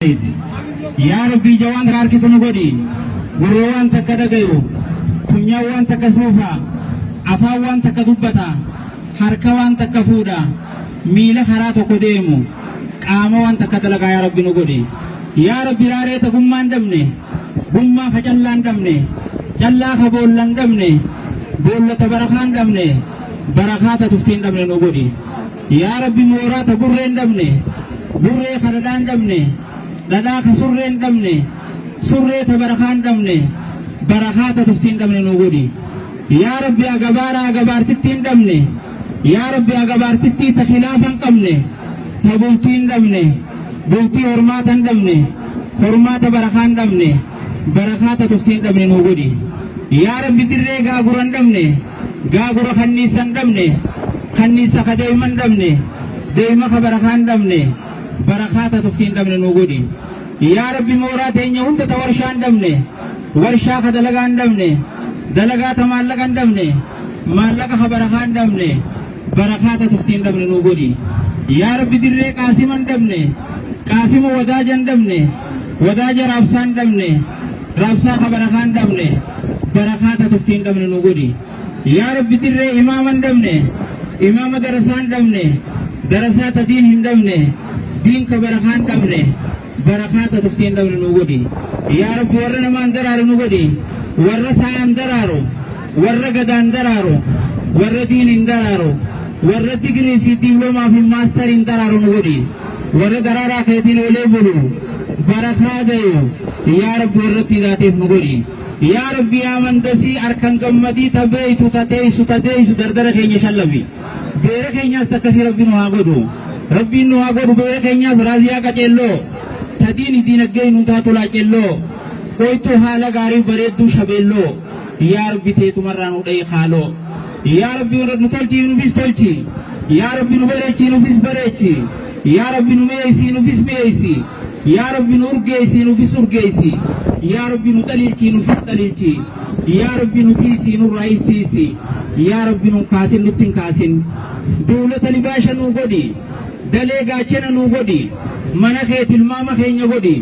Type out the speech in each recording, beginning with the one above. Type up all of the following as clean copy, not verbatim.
Yaa Rabbi, ija waan takka harkitu nu godhi, gurra waan takka dhagayu, funyaan waan takka suufa, afaan waan takka dubbata, harka waan takka fuudha, miila karaa tokko deemu, qaama waan takka dalagaa yaa Rabbi nu godhi. Yaa Rabbi, raaree ta gummaan dhabne, gummaa ka callaan dhabne, callaa ka boollan dhabne, boolla ta barakaan dhabne, barakaa ta tuftiin dhabne nu godhi. Yaa Rabbi, mooraa ta gurreen dhabne, gurree ka dhadhaan dhabne, dhadhaa ka surreen dhabne, surree ta barakaan dhabne, barakaa ta tuftiin dhabne nu godhi. Yaa Rabbi, agabaara agabaartittiin dhabne, yaa Rabbi, agabaartittii ta khilaafa hin qabne, ta bultii hin dhabne, bultii hormaata hin dhabne, hormaata barakaa hin dhabne, barakaa ta tuftii hin dhabne nu godhi. Yaa Rabbi, dirree gaagura hin dhabne, gaagura kanniisa hin dhabne, kanniisa ka deeyma hin dhabne, deeyma ka barakaa hin dhabne, barakaa ta tuftii hin dhabne nu godhi. Yaa Rabbi, mooraa teenya hunda ta warshaa hin dhabne, warshaa ka dalagaa hin dhabne, dalagaa ta maallaqa hin dhabne, maallaqa ka barakaa hin dhabne, barakaa ta tuftii hin dhabne nu godhi. Yaa Rabbi, dirree qaasima hin dhabne, qaasima wadaaja hin dhabne, wadaaja raabsaa hin dhabne, raabsaa ka barakaa hin dhabne, barakaa ta tuftii hin dhabne nu godhi. Yaa Rabbi, dirree imaama hin dhabne, imaama darasaa hin dhabne, darasaa ta diin hin dhabne, diin ka barakaa hin dhabne, barakaa ta tuftii hin dhabne nu godhi. Yaa Rabbi, warra namaan daraaru nu godhi, warra sa'aan daraaru, warra gadaan daraaru, warra diin hin daraaru, warra digirii fi diiploomaa fi maastariin daraaru nu godhi. Warra daraaraa keetiin oolee bulu, barakaa dayu, yaa Rabbi, warra itti hidaateef nu godhi. Yaa Rabbi, yaa mandasii harkan gammadii ta beeytu ta teeysu ta deeysu dardara keenya shallabi. Beera keenyaas takkasii Rabbi nu haa godhu. Rabbiin nu haa godhu beera keenyaas raaziyaa qaceelloo. Ta diini diinaggee nu taatu laacelloo. Qoytuu haala gaarii bareedduu shabeelloo. Yaa Rabbi, teetumarraa nu dhayi haaloo. Yaa Rabbi, nu tolchii nufis tolchi. Yaa Rabbi, nu bareechii nufis bareechi. Yaa Rabbi, nu mi'eessii nufis mi'eessi. Yaa Rabbi, nu urgeessii nufis urgeessi. Yaa Rabbi, nu xaliilchii nufis xaliilchi. Yaa Rabbi, nu tiisii nurraayis tiisi. Yaa Rabbi, nun kaasin nutti hin kaasin. Duulata libaasha nuu godhi. Dalee gaachana nuu godhi. Mana kee tilmaama keenya godhi.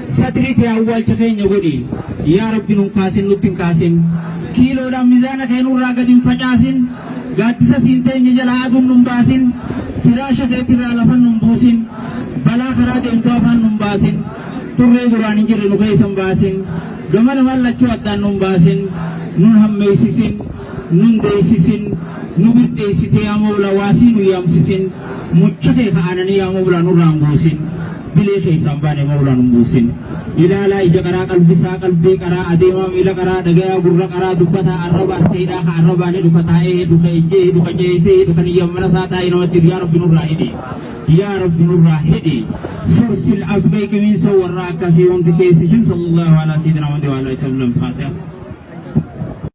Satrii tee awwaalcha keenya godhi. Yaa Rabbi, nun kaasin nutti hin kaasin. Kiiloodhaan mizaana kee nurraa gadi hin facaasin. Gaaddisa siin teenye jalaa aduun nun baasin. Firaasha keetirraa lafan nun buusin. Balaa karaa deemtu afaan nun baasin. Turree duraan hin jirre nu keessa hin baasin. Gama namaan lachuu addaan nun baasin. Nun hammeessisin. Nun deessisin. Nu birxeessitee yaa Mawla waasii nu yaamsisin. Mucha kee ka aananii yaa Mawlaa nurraa hin buusin. Bilee keessaan baane Mawlaa nun buusin. Ilaalaa ija qaraa, qalbisaa qalbii qaraa, adeemaa miila qaraa, dhagayaa gurra qaraa, dubbataa arraba, harka hidhaa ka arrabaan hidhu, ka taa'ee hidhu, ka ejjee hidhu, ka ceesee hidhu, ka niyyaan mana isaa taa'ee namatti hidhu yaa Rabbi nurraa hidhi. Yaa Rabbi, nurraa hidhi. Sursil afqee qimiinsoo warra akkasii hundi keessi shim sallallahu alaa sayyidina Muhammad wa alaihi wasallam. Faatiha.